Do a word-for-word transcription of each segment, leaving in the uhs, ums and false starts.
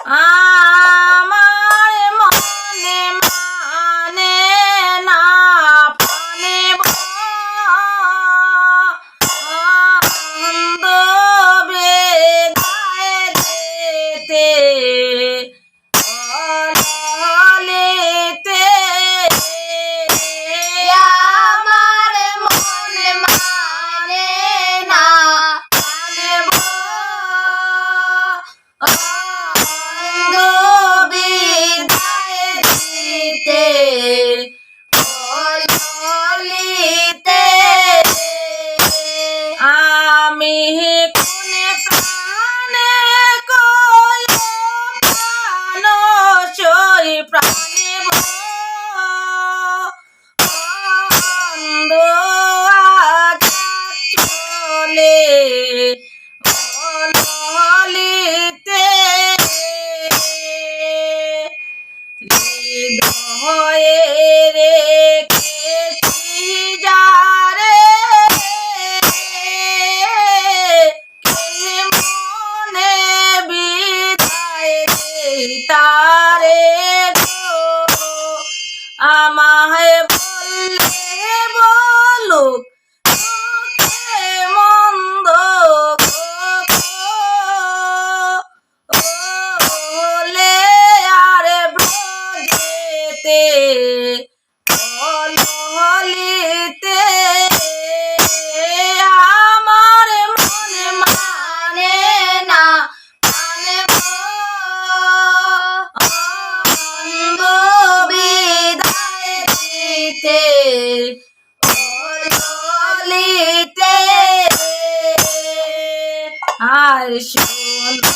আমার মনে মানে না প্রাণে বন্ধু বিদায় দিতে, অলিতে। আমার মনে মানে না প্রাণে বন্ধু বিদায় দিতে, অলিতে। আমি কোন প্রাণে কই প্রাণ সই প্রাণে বন্ধু আজ চলে অলিতে। হৃদয়ে রেখেছি যারে, কে মনে বিদায় দেই তারে গো। আমায় বললে বলুক সুখে মন্দ গো। অলি আর ব্রজেতে, অলিতে। আমার মন মানে না প্রাণে বন্ধু বিদায় দিতে, অলিতে। আর শোনো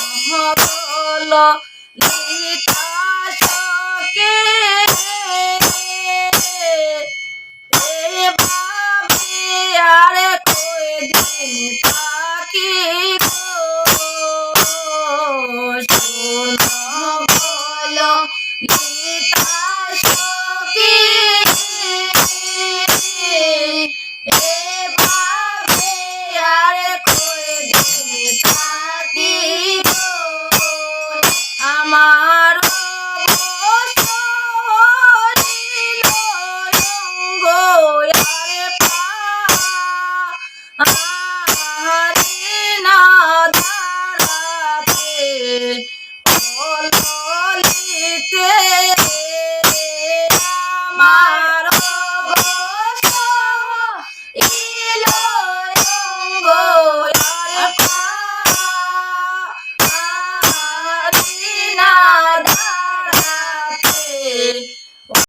ললিতা সখী, এভাবে আর কয়দিন থাকি গো। শোনো ললিতা সখী, এভাবে আর কয়দিন থাকি গো। আমার অবশ হইল অঙ্গ আর পা, পারি না দাঁড়াতে। অলিতে আমার অবশ হইল অঙ্গ আর পা, পারি না দাঁড়াতে।